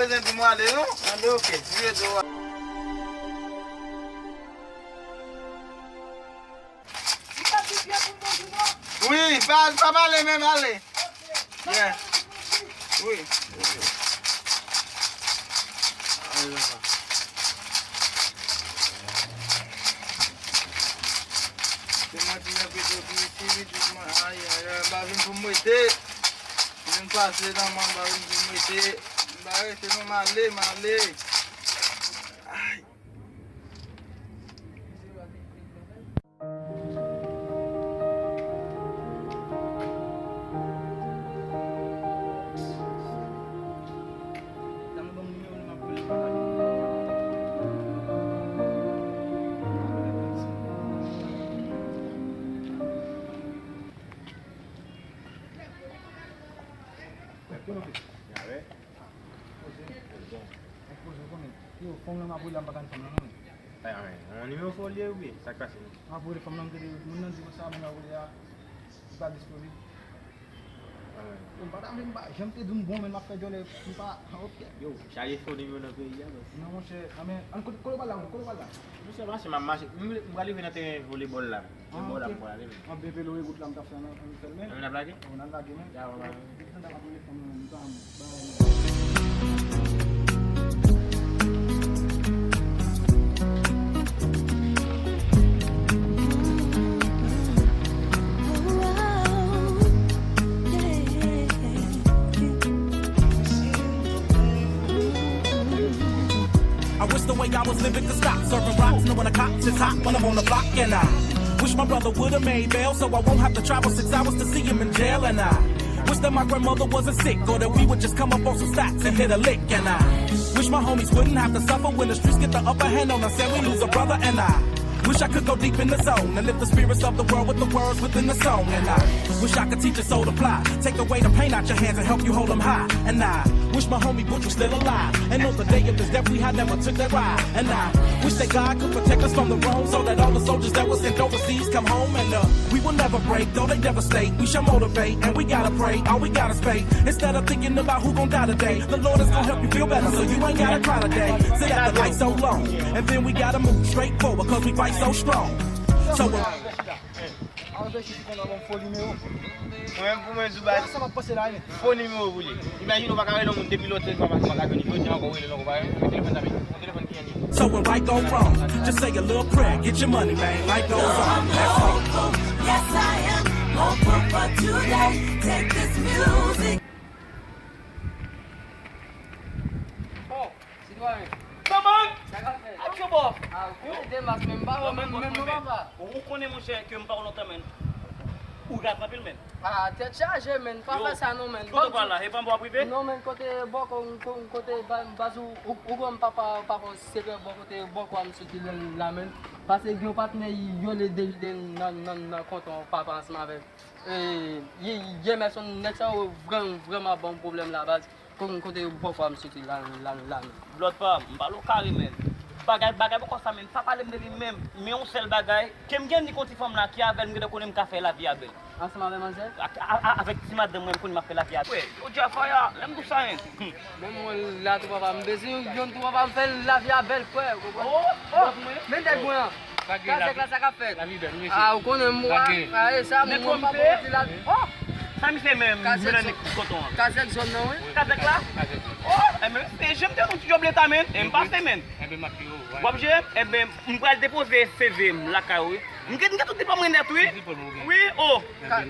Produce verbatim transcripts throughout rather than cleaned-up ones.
Bezwen pou m ale, non? Anben, oke. Wi, pa, pa pale menm, ale. Yeah. Wi. Se manti nan pito ki isi, wi, tout mwen. Ay, ay, ay, m pa vin pou m rete. M vin pase nan mwen, m pa vin pou m rete. M pa rete, non, m ale, m ale. Ay. Yo, fanm nan m ap rele a, m pa ka jwenn fanm nan, non. Ay, ay, yon nimewo fo li ye oubyen? Sa k pase, non? M ap rele fanm nan, m tande moun nan di konsa, moun nan rele a, li pa disponib. Ay. Yo, m pa ta vle, m pa, jan m te di w m bon, men m ap fè djòlè, m pa, ah, ok. Yo, chaje fo nimewo nan peyi a, men. Non, monchè, ah, men, ann kote, kote w pral la, kote w pral la? Monchè, mache, m ap mache, m, m pral rive nan teren volebòl la. Ah, ok. An, bebe, lori wout la, m t ap fè nan, an fè l, men. An, n ap lage? Wi, n ap lage, men. Ya, wi, wi. Depi tanta m ap rele fanm nan, m pa, m pa. I wish the way I was living could stop. Serving rocks, knowing the cops is hot when I'm on the block. And I wish my brother would've made bail, so I won't have to travel six hours to see him in jail. And I wish that my grandmother wasn't sick, or that we would just come up on some stacks and hit a lick. And I wish my homies wouldn't have to suffer when the streets get the upper hand on us and we lose a brother. And I wish I could go deep in the zone and lift the spirits of the world with the words within the song. And I wish I could teach a soul to fly, take away the pain out your hands and help you hold 'em high. And I wish my homie Butch was still alive and on the day of his death we had never took that ride. And I wish that God could protect us from the wrong so that all the soldiers that was sent overseas come home. And uh, we will never break, though they devastate. We shall motivate and we gotta pray. All we gotta say, instead of thinking about who gon' die today, the Lord is gonna help you feel better so you ain't gotta cry today. Sit at the light so long. And then we gotta move straight forward 'cause we fight so strong. So uh, Ann fè chiti konn an ban m fo nimewo. Mwen menm pou mwen, Zouba, sa m ap panse la, men. Fo nimewo pou li. Imajine w pa ka rele yon moun depi lòt telefòn, pa ka jwenn li. Jodi a ankò, w rele l ankò, pa jwenn li. Men telefòn sa, men. Yon telefòn ki gen li. So when right go wrong, just say a little prayer, get your money, man. Life goes on. That's all. Yes, I am hopeful for today. Take this music. Bon, sitwayen. Kòman? Sa k ap fèt? Ak yo bò. Ah, ou konnen Demas, men m pa wè menm, menm non, papa. Ou konnen, monchè, ke m pa wè lontan, men. Ou ka atrape l, men. Ah, tèt chaje, men. Pa fè sa, non, men. Kote w pral la? E pa anba w ap rive? Non, men, kote bòkò, ko-, kote ba-, baz ou, ou, ou konn papa, papa, sekrè bò kote bòkò a m soti la, men. Pase gen yon patnè, yo le devide nan, nan, nan konton papa ansanm avèk E, ye, ye, Emerson, nèg sa yo vrèman, vrèman ban m pwoblèm la, baz. Kon, kote bòkò a m soti la, la, la, men. Blòd pa m, m pale w kare, men. Bagay, bagay bòkò sa, men, pa pale m de li menm. Men yon sèl bagay, ke m gen ni kon ti fanm la ki avè l, m gentan konnen m ka fè lavi a bèl. Ansanm avè manzè? A, a, a, avèk ti madanm mwen, m konnen m ap fè lavi a bèl. Wè, yo di a faya, lè m di w sa, men. Bon, mwen la tou papa, m bezwen youn tou papa, m fè lavi a bèl, frè, ou konprann? Oh, oh, men nèg mwen an. Kazèk la, sa k ap fèt? Lavi bèl, wi, mesye. Ah, ou konnen mwen, ah, e sa, mwen, mwen pa bon ti la. Oh! Sa misye menm, mwen nan nèg koton an. Kazèk zòn nan, wi. Kazèk la? Oh, enben, mesye, jan m te yon ti djòb leta, men, e m pase, men. Enben, m ap di w, w ap jere, enben, m pral depoze C V m lakay ou, wi. M gen, m gen tout diplòm mwen nèt, wi. Wi, oh.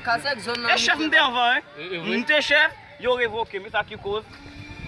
Kazèk zòn nan, e chèf m te anvan, wi. M te chèf. Yo revoke m, e sa ki koz.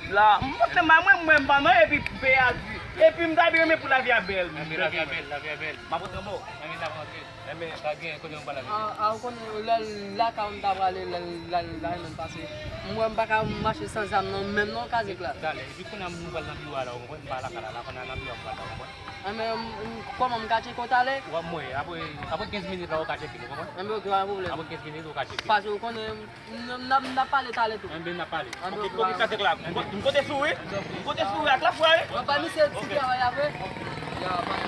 La, m panse m pa mwen, mwen m pa mwen, epi peye a di. Epi m ta byen renmen pou lavi a bèl. Enben, lavi a bèl, lavi a bèl. M ap rantre anba w. Enben, n ap rantre. Enben. Pa gen kote nou pa lavi. A, a, ou konnen, lè, lakay ou m ta prale, lè, lè, lè, menm pase. M wè m pa ka mache san zam nan menm non, kazèk la. Talè, epi kounye a m pral nan biwo a la, ou konprann? M pa lakay la, la, kounye a nan biwo a m pral la, ou konprann? Enben, m, m, kòman m ka tcheke w talè? W ap mwen, apre, apre kenz minit la, ou ka tcheke m, ou konprann? Enben, oke, pa gen pwoblèm. Apre kenz minit, ou ka tcheke m. Pase ou konnen, N, n ap, n ap pale talè tou. Enben, n ap pale. Enben, ok, ok, kazèk la. M ko-, m konte sou ou, wi. M konte sou ou ak lafwa, wi. W ap bay misye ti travay la vre? Ya, bay.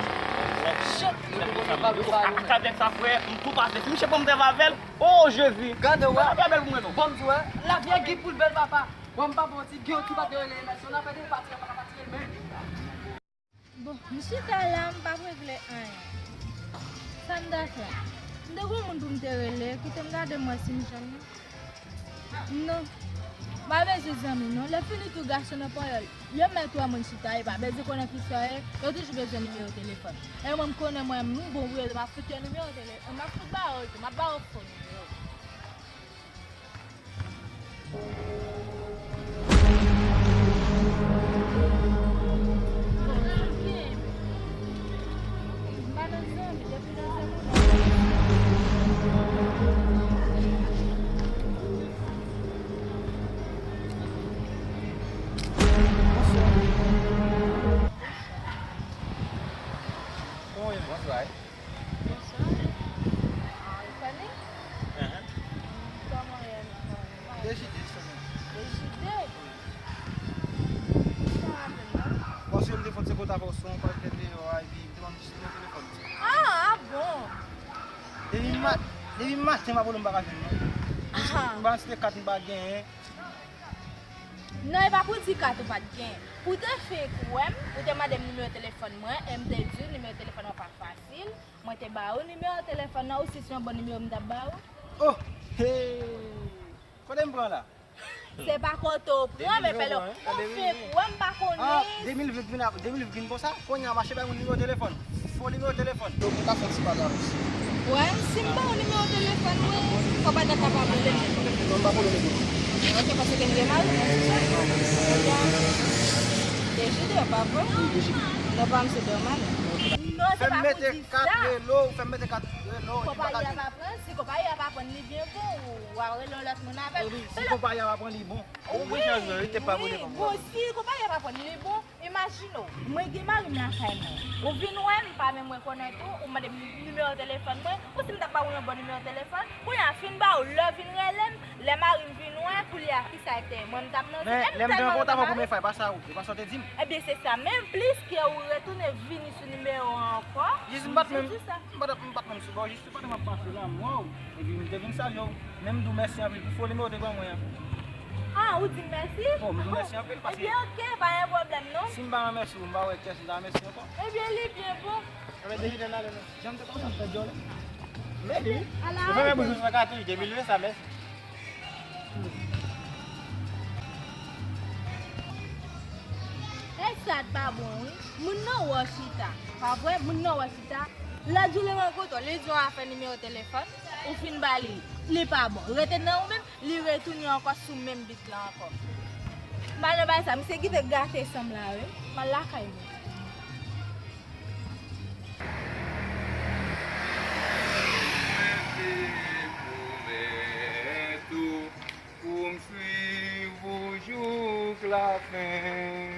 Shit, nou te konn pa pou bay ou, men. Kazèk sa, frè, m tou pase. Si misye pran m travay avè l, oh, Jezi. Gade, wè. Sa pa bèl pou mwen, non. Bon, m di, wè. Lavi a gen pou l bèl, papa. Bon, m pa bon, ti gen yon ti bat de rele Emerson, nan fè de pati, pa ka pati, men. Bon, m chita la, m p ap regle anyen. Sa m ta fè? M te gon moun pou m te rele, kite m gade m wè si m jwenn li. Non. M pa bezwen zanmi, non. Lè fini tou gason nan panyòl, yo mèt wè moun chita, yo pa bezwen konnen kisa yo ye, yo toujou bezwen nimewo telefòn. E mwen, m konnen mwen, m bon pou yo, m ap fout yo nimewo telefòn, m ap fout ba yo tou, m ap ba yo fo nimewo. Bonswa. Bonswa. Ah, Fanny? Ahan. Kòman w ye, fanmi? Dejide sèlman. Dejide? Sa rapèl la? Paske m te fon se kòt avè w sou yon pakèt deyò a, epi m te ban m jis nimewo telefòn. Ah, ah bon? Depi ma-, depi maten m ap rele w m pa ka jwenn non. Ah. M pa antre kat m pa genyen. Non, e pa pou di kat ou pa t genyen. Ou te fenk wè m, ou te mande m nimewo telefòn mwen, e m te di w nimewo telefòn mwen pa fasil. Mwen te ba ou nimewo telefòn nan, ou si se yon bon nimewo m t ap ba ou? Oh! Hey! Kote m pran la? Se pa kote w pran, men pèlè ou fenk wè m pa konnen. Ah, de mil ven vin ap, de mil ven vin konsa, kounye a mache bay moun nimewo telefòn. Fo nimewo telefòn. Yo, m ka fè ti pale avè w. Wè, si m ba ou nimewo telefòn mwen, fò w pa ta kapab rele m. Non, m pa pwoblèm. Ok, paske m gen mari. Dejide, pa vre? Non, pa m, se Dorman. Non, se pa pou di sa. Fè m mete kat rele w, fè m mete kat rele w. Konpayi a pa pran, si konpayi a pa pran, li byen bon, ou a rele yon lòt moun avè l. Wi, si konpayi a pa pran, li bon. Wi, wi, bon, si konpayi a pa pran, li bon. Imajine w, mwen gen mari m lakay mwen. Ou vin wè m, pa menm rekonèt ou, ou mande m nimewo telefòn mwen, ou si m t ap ba ou yon bon nimewo telefòn, kounye a fin ba ou, lè w vin rele m, lè mari m vin wè, kounye a kisa l te ye? Mwen m t ap nan... Men lè m te rankontre w avè w premye fwa, e pa sa ou, e pa sa w te di m. Ebyen, se sa menm, pliske ou retounen vini sou nimewo an ankò, jis m pa t menm, m pa t, m pa t menm sou bò, jis se pandan m ap pase la, m wè w, epi m te vin salye w, men m di w mèsi anpil pou fo nimewo w te ban mwen an. Ah, ou di m mèsi? Bon, m di w mèsi anpil paske... Ebyen, ok, pa gen pwoblèm non. Si m pa remèsye w, m pa wè kiyès m ta remèsye ankò. Ebyen, li byen bon. Ebyen, Dejide, n ale non. Jan m te kontan fè djòl. Mèsi. Ou fè mwen bezwen sa ka touye, de mil ven sa, mèsi. E sa t pa bon, wi. Moun nan wè w chita. Pa vre, moun nan wè w chita. Lòt jou li rankontre w, li di w afè nimewo telefòn, ou fin ba li, li pa bon. Rete nan ou menm, li retounen ankò sou menm bit la ankò. M pa nan bay sa, misye kite gate san m la, wi. M al lakay mwen. Pou m swiv ou jouk lafen,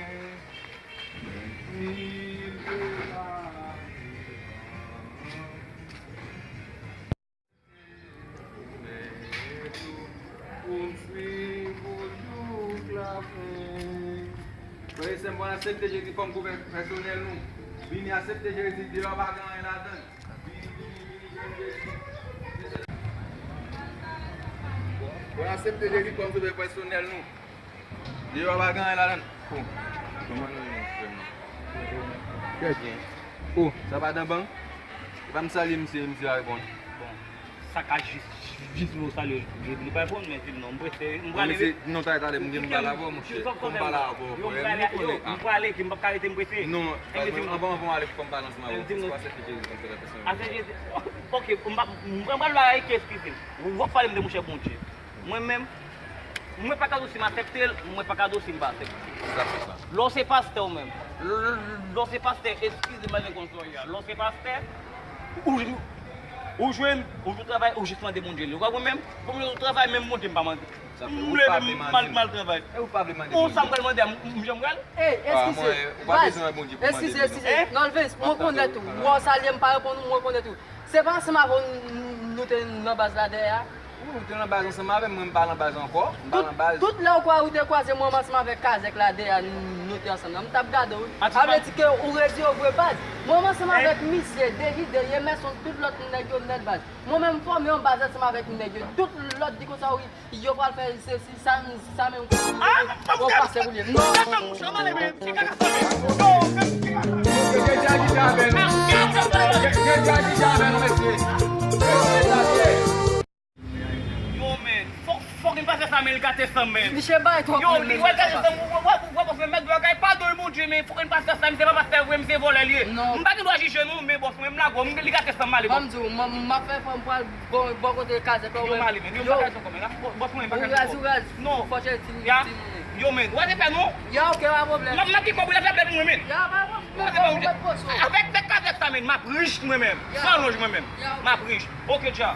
menm si m te pa devan. Pou m swiv ou jouk lafen. Frè e sè m, pou n aksepte Jezi kòm Sovè pèsonèl nou. Vini aksepte Jezi, deyò pa gen anyen ladan l. Mwen aksepte Jezi kòm Sovè pèsonèl nou. Deyò pa gen anyen ladan l. Bon. Kòman nou ye, frè m? Trè byen. O, sa pa dan bank? E pa m salye misye, misye pa reponn. Bon. Sa ka jis, jis nou salye, li, li pa reponn, men di m non, m prese, m prale wi. Non, talè, talè, m gen m pale avè w, monchè. Fò m pale avè w, frè m, nou konnen. M prale, m p ap ka rete, m prese. Non, anvan, anvan w ale, fò m pale ansanm avè w. Di m non. Aksepte Jezi kòm Sovè pèsonèl. Aksepte Jezi. Ok, m p ap, m pral, m pral pale avèk li, eskize m. W ap pale m de monchè Bondye. Mwen menm, mwen pa ka di w si m aksepte l, mwen pa ka di w si m pa aksepte l. Lè w se pastè ou menm, lè, lè, lè w se pastè, eskize m, pa gen konn sa w ye a. Lè w se pastè, ou, ou jwenn, ou jwenn travay, ou jis mande Bondye li. Ou konprann menm? Pou mwen, travay menm Bondye m pa mande. M leve m al, m al travay. Ou sa m pral mande a, m, m, jan m pral? Ey, eskize, baz, eskize, eskize. Nolvis, m rekonèt ou. W ap salye m, pa reponn ou, m rekonèt ou. Se pa ansanm avè w n-, n-, nou te nan baz la dèyè a? Ou te nan baz ansanm avè m, mwen m pa nan baz ankò. M pa nan baz. Tout lè ou kwè ou te kwaze mwen ansanm avèk Kazèk la, dèyè nou te ansanm nan, m t ap gade w. Sa vle di ke ou redi yo vre baz. Mwen ansanm avèk misye, David, Emerson, tout lòt nèg yo nèt baz. Mwen menm m fòme yon baz ansanm avèk nèg yo. Tout lòt di konsa wi, yo pral fè sesi, sa, sa menm. Ah, bon, pase pou li. Non. Yo, men, fòk, fòk n pa fè sa, men l gate san m, men. Misye bay twòp. Yo, li wè gate san m, wè, wè, wè, wè, mèt bagay, padon, Bondye, men fòk n pa fè sa, misye pa pastè vre, misye vòlè l ye. Non. M pa gen dwa jije non, men bòs mwen, m lage w, li gate san m, ale. Ban m di w, m, m ap fè fò m pral bò, bò kote Kazèk la. Yo, m ale, men, yo, m pa ka ankò, men, la, bòs mwen, m pa ka ankò. Ou raz, ou raz. Non. Fò Jezi di m, di m. Yo, men, w ap fè non? Ya, ok, pa pwoblèm. M ap, m ap gen kòb ou la fè bèl mwen, men. Ya, pa pwoblèm. Avèk, avèk Kazèk sa, men, m ap rich mwen menm. Ya. San lonj mwen menm. Ya, ok. M ap rich. Ok, dja.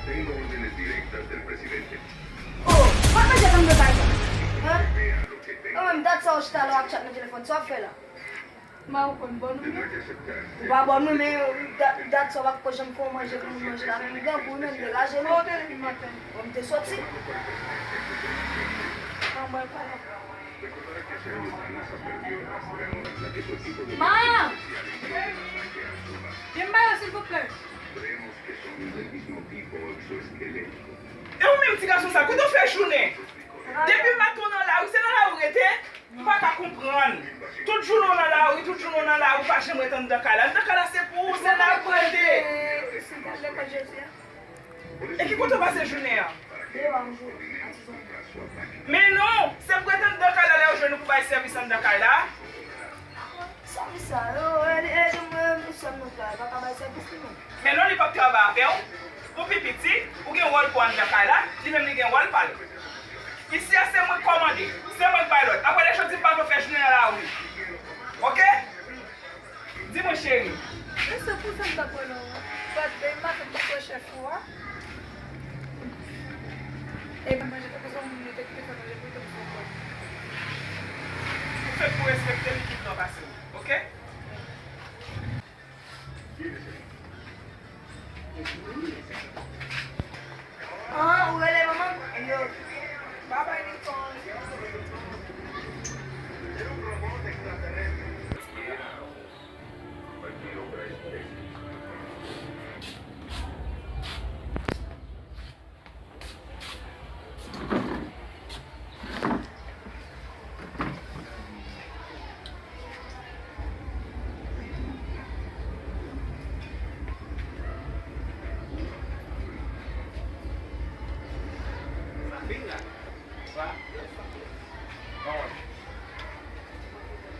Tengo órdenes directas del presidente. Oh, pa manje tann de bagay. Hein? Ou menm, dat sa ou chita la w ap chat nan telefòn, sa w ap fè la? Ma ou konn bòn ou menm? Ou pa bòn ou, men dat, dat sa w pa ko janm fè w manje pou moun manje la, men m grangou wi, men m degaje non. Ou te depi maten. Bon, m te soti. An mwen pa la. Ma! Vin ba yo, silvouplè. E ou menm ti gason sa, kote w fè jounen? Depi maten w nan lari, se nan lari w rete? M pa ka konprann. Tout jounen w nan lari, tout jounen w nan lari, ou pa janm ret anndan kay la. Anndan kay la se pou ou, se la pou w rete. E ki kote w pase jounen an? Men non, se pou ret anndan kay la lè yo jwenn ou pou bay sèvis anndan kay la. Sèvis sa, yo, e, e, e, mwen, mwen sèl mwen travay, pa ka bay sèvis li menm. Men non, li p ap travay avè w. Ou pi piti, ou gen wòl pa w anndan kay la, li menm li gen wòl pa l. Isi a se mwen k kòmande, se mwen k bay lòd. Apre lè jodi m pa vle w fè jounen nan lari. Oke? Di mwen cheri. E se pou sa m t ap rele w an. Fèt de maten m t ap wè chèf ou a. Epi manje tankou se yon moun yo te kite fè manje pou li tankou se yon pòt. Ou fèt pou respekte li toutan pase m, oke? Ah, ou rele manman m? Yo. Babay Lincoln.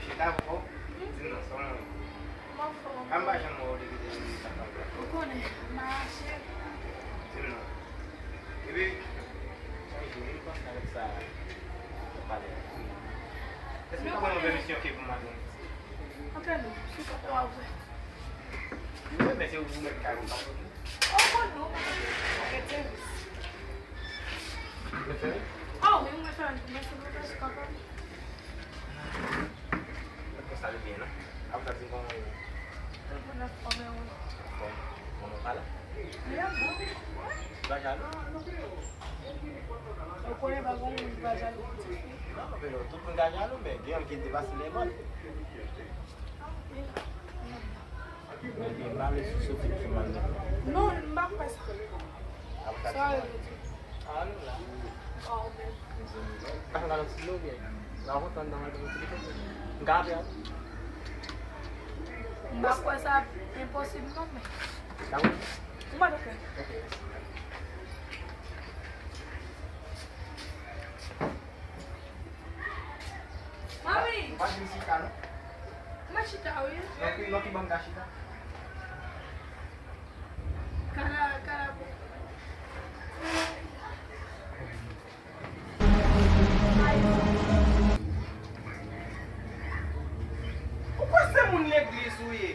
Chita pou di non, sa w anvi. Mwen anfòm. A m pa janm wè w depi de sa fè. Ou konnen, mache. Di m non. Epi, sa w jwenn, m panse avèk sa w pale a. Èske w ka ban mwen pèmisyon ke pou m al jwenn misye? Antre nou, si w kontan w ap vre. Wi, men se ou menm ki ka konn pa konn. Ou konn non, mwen konn. Rete ris. Mwen fè? Ah wi, mwen fè, mwen fè, mwen fè, mwen fè. Mwen konsa li byen, non? Apre sa, di m kòman w ye? Mwen anfòm, e ou? Anfòm. Bon, nou pa la? Li ap bon. Ou pa jalou? Ou konnen pa gen moun ki pa jalou pou ti fi. Non, men tout moun ka jalou, men gen yon ki depase lèmòt. Ebyen, pale sou Sophie pou fè mal nèt. Non, m pa kwè sa. Sa yo di. Ah, nou la. Oh, men. Pa fè mal sou nou, byen. N a kontan nan yon ti biten. M ka apre a. M pa kwè sa enposib, non, men. Dakò. M pa dakò. Ok. Mami! Ou pa di m chita, non? Mwen chita, wi. Nan ki, nan ki bank ka chita? Kala, kala. Sou ye.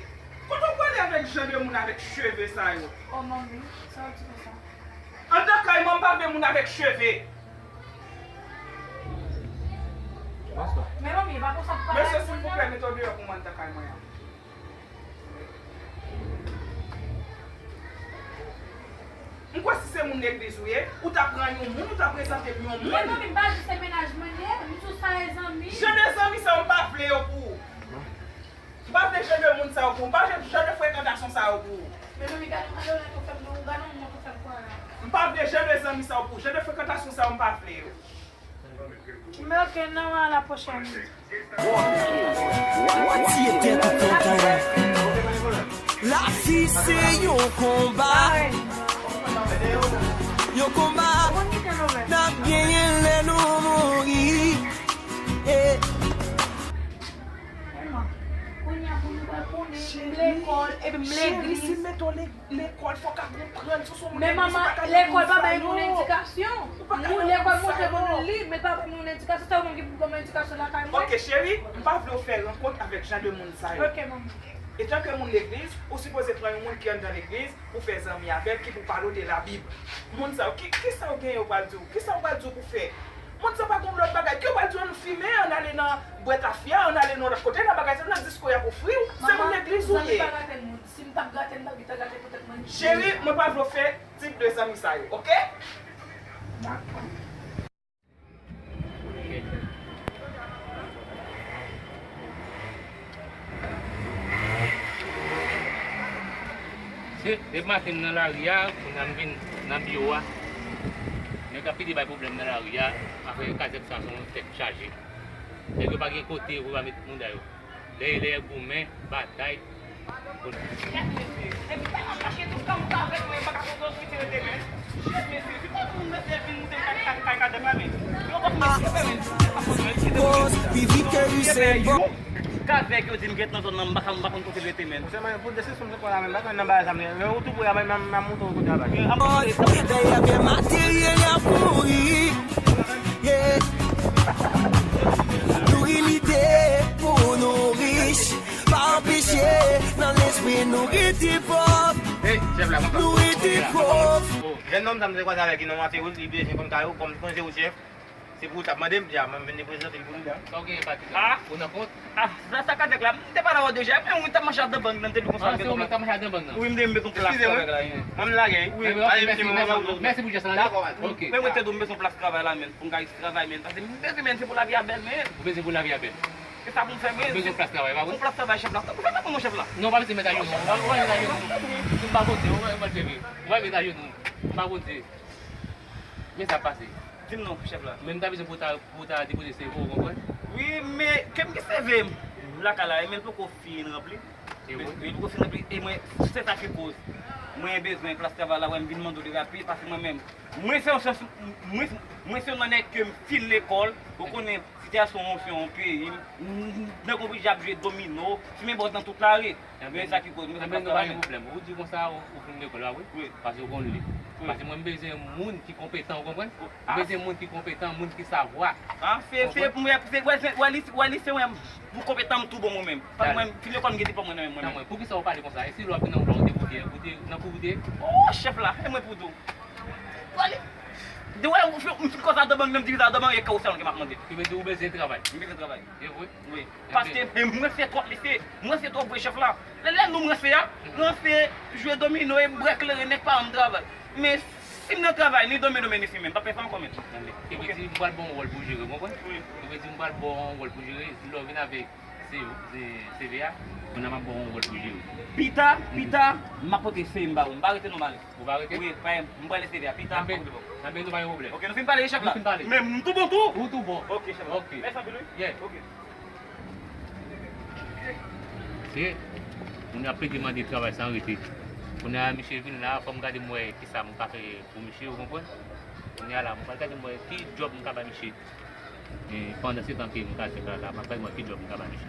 Kote w prale avèk jan de moun avèk cheve sa yo? Oh, manmi, sa w di konsa? Anndan kay mwen, m pa vle moun avèk cheve. Bonswa. Men manmi, e pa konsa pou pale. Mesye, silvouplè, mete w deyò pou mwen anndan kay mwen an. M kwè si se moun legliz ou ye, ou ta pran yon moun, ou ta prezante m yon moun. Men manmi, m pa di se mennaj mwen ye, m sou sa e zanmi. Jan de zanmi sa yo, m pa vle yo pou ou. M pa vle jan de moun sa yo pou ou. M pa vle jan de frekantasyon sa yo pou ou. Men manmi, gade yon kalorant ou fè m, gade yon mont ou fè m pran la. M pa vle jan de zanmi sa yo pou ou. Jan de frekantasyon sa yo, m pa vle yo. Men oke, nan a la pwochèn. Ti etè tout kontan. Lavi se yon konba. Yon konba n ap genyen lè nou mouri. Eh. Kounye a pou nou pral konnen m lekòl, epi m legliz. Lekòl fòk a konprann, si w se yon moun legliz, ou pa ka gen moun sa yo. Men manman, lekòl pa bay moun edikasyon. Lekòl montre moun li, men pa bay moun edikasyon. Se ou menm ki pou ban mwen edikasyon lakay mwen. Ok, cheri, m pa vle w fè rankont avèk jan de moun sa yo. Ok, manman. Etanke moun legliz, ou sipoze pran yon moun ki anndan legliz pou fè zanmi avè l, ki pou pale w de Labib. Moun sa yo, ki, kisa yo genyen yo pral di w? Kisa yo pral di w pou fè? Moun sa pa gen lòt bagay. Ke yo pral di w ann fimen, ann ale nan bwè tafya, ann ale nan lòt kote, nan bagay sa, nan disko y ap ofri w. Se moun legliz ou ye. Manman, zanmi pa gate moun. Si m t ap gate, m t ap gentan gate pou tèt mwen. Cheri, mwen pa vle w fè tip de zanmi sa yo, oke? Dakò. Se depi maten m nan lari a, kounye a m vin nan biwo a. Nèg ap pede bay pwoblèm nan lari a, afè kazèk sa se yon tèt chaje. Nèg yo pa gen kote pou yo pa met mouda yo. Lè, lè goumen, batay. Chèf mesye, epi sa m ap mache tout tan m ka avèk mwen, m pa ka konprann ki te rete men. Chèf mesye, se pa pou mesye vin moute kay, kay, kay kadèk la men. Yo pa pou mesye fè men. Kazèk yo di m gen nan zòn nan, m pa ka, m pa konn kote l rete men. Ou sèlman pou desizyon m te pran la men, m pa konn nan bagay sa m, lè ou tou pre a, m, m, m ap montre w kote a bay. Dèyè byen materyèl y ap mouri. Yeah. Nou limite pou nou rich. Pa anpeche nan lespri nou rete pòv. Nou rete pòv. Jèn nonm sa m te kwaze avèk li nan Matiwil, li bezwen konn kay ou, kòm, kòm se ou chèf. Se pou ou t ap mande m, dja, mwen m vin prezante l pou li la. Sa w genyen, Patrick? Ah! Ou nan kont? Ah, sa, sa kazèk la, m te pale avè w deja, men ou t ap mache adan bang nan, m te di w konsa. Ah, se ou menm k ap mache adan bang nan? Wi, m te, m bezwen plas kazèk la. Mwen m lage, wi. Mèsi pou jès la. Dakò, men mwen te di w m bezwen plas travay la, men, pou m ka travay, men, paske m bezwen, men, se pou lavi a bèl, men. Ou bezwen pou lavi a bèl? Se sa pou m fè, men. Ou bezwen plas travay, pa vre? Yon plas travay, chèf la. Ou fè sa pou mwen, chèf la. Non, ou pa bezwen met ajenou. Ou pa, ou pa met ajenou. Si m pa Bondye, ou pa, ou pa met ajenou. Ou pa Bondye. Men sa pase. Di m non, chèf la. Men m ta bezwen pou ta, pou ta depoze seve, ou konprann? Wi, men ke m gen seve m lakay la, men l poko fin ranpli. E wi. Li poko fin ranpli. E mwen, se sa ki koz mwen bezwen plas travay la, wè m vin mande w li rapid, paske mwen menm, mwen se yon, mwen, mwen se yon nèg ke m fin lekòl, ou konnen sitiyasyon an, se yon peyi, m, m, nèg oblije ap jwe domino, fimen bòz nan tout lari. Men sa ki koz mwen se plas travay. Ebyen, nou pa gen pwoblèm. Ou di konsa, ou, ou fin lekòl, pa vre? Wi. Paske ou konn li. Wi. Paske mwen, m bezwen moun ki konpetan, ou konprann? M bezwen moun ki konpetan, moun ki savwa. Ah, se, se pou mwen, se, wè, se, wè, li, wè, li, se mwen, pou konpetan, m tou bon mwen menm. Paske mwen, fin lekòl, m gen diplòm mwen nan men mwen menm. Poukisa ou pale konsa? E si lè w ap vin nan wout la, ou te pou te, ou te nan kou, ou te? Oh, chèf la, e mwen pou di w. Wè, li, de wè, m fin, m fin kòz adan bang nan, m divize adan bang, e kè ou sèlman ke m ap mande. Ki vle di ou bezwen travay? M bezwen travay. E vre? Wi. Paske mwen fè twòp, mesye. Mwen fè twòp vre, chèf la. Lè, lè nou mwen fè a, mwen fè jwe domino e bwè kleren, nèg pa ban m travay. Men si m nan travay, ni domino, men ni fimen, m p ap fè sa ankò, men. Tande. Epi di, m pral ba w yon wòl pou w jere, ou konprann? Wi. Epi di, m pral ba w yon wòl pou w jere, lè w vin avèk se, se, seve a, kounye a m ap ba w yon wòl pou w jere. Pita, pita, m ap pote seve m ba ou. M pa rete non, m ale. Ou pa rete? Wi, pa, m pral eseye a. Pita, m ap pote ba ou. Anben, nou pa gen pwoblèm. Ok, nou fin pale, chèf la? Nou fin pale. Men m tou bon tou? Ou tou bon. Ok, chèf la. Ok. Mèsi anpil, wi. Yeah. Ok. Se, moun ap plede mande travay san rete. Kounye a, misye vin la, fò m gade m wè kisa m ka fè pou misye, ou konprann? Kounye a la, m pral gade m wè ki djòb m ka bay misye. E pandan se tan ke m ka fè la, la, m ap gade m wè ki djòb m ka bay misye.